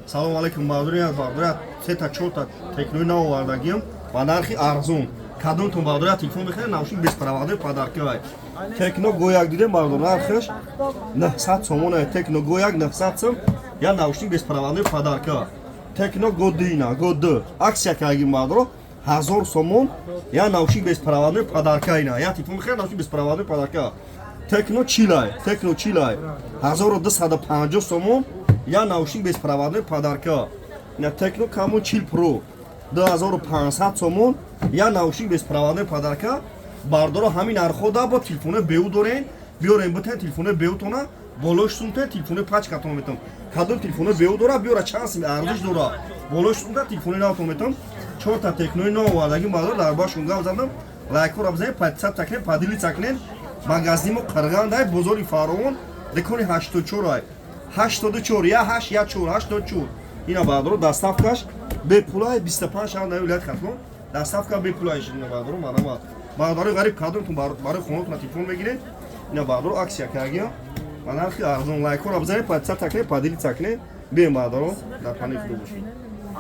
Салому алейкум, бардори, бардори, сета, чорта Технои нав овардагиам ба нархи арзон. Кадомтон, бардори, телефон мехаред, наушник беспроводной подарка. Техно Го 1 дидем, бардор, нархаш 900 сомона. Техно Го 1 900 сом, я наушник беспроводной подарка. Техно Го дина, Го 2 акция кардагим, бардоро, 1000 сомон, я наушник беспроводной подарка. Ина я телефон мехаред, наушник беспроводной подарка. Техно чилай, Техно чилай 1250 сомон, я наушник беспроводной подарка. Ина Техно Камон 40 Про 2500 сомон, я наушник беспроводной подарка. Бардоро, ҳамин нархҳо да бо телефони беу дорен, биёрен, битен телефони беутона, болош сумтен, телефони пачкатон метам. Кадом телефони беу дора, биёра, чанд сим арзиш дора, болош сумта, телефони навтон метам. Чорта Технои нав овардагим, бардор, дар башон гап задам. Лайкҳоро бизанед, подписаться кунед, поделиться кунед. Магазини мо Қирғандай, бозори Фаровон, дикони 84 ай, 84, я 8, я 4, 84. Ина, бардоро, доставкаш бепулай, 25 шаҳр нави вилояти Хатлон доставка бепулай. Ина, бардоро, марҳамат, бародарои ғариб, кадомтон барои хонатон телефон мегиред? Ина, бардоро, акция кардагиам ба нархи арзон. Лайкҳоро бизанед, подписаться кунед, поделиться кунед. Бием, бардоро, дар паноҳи Худо бошед.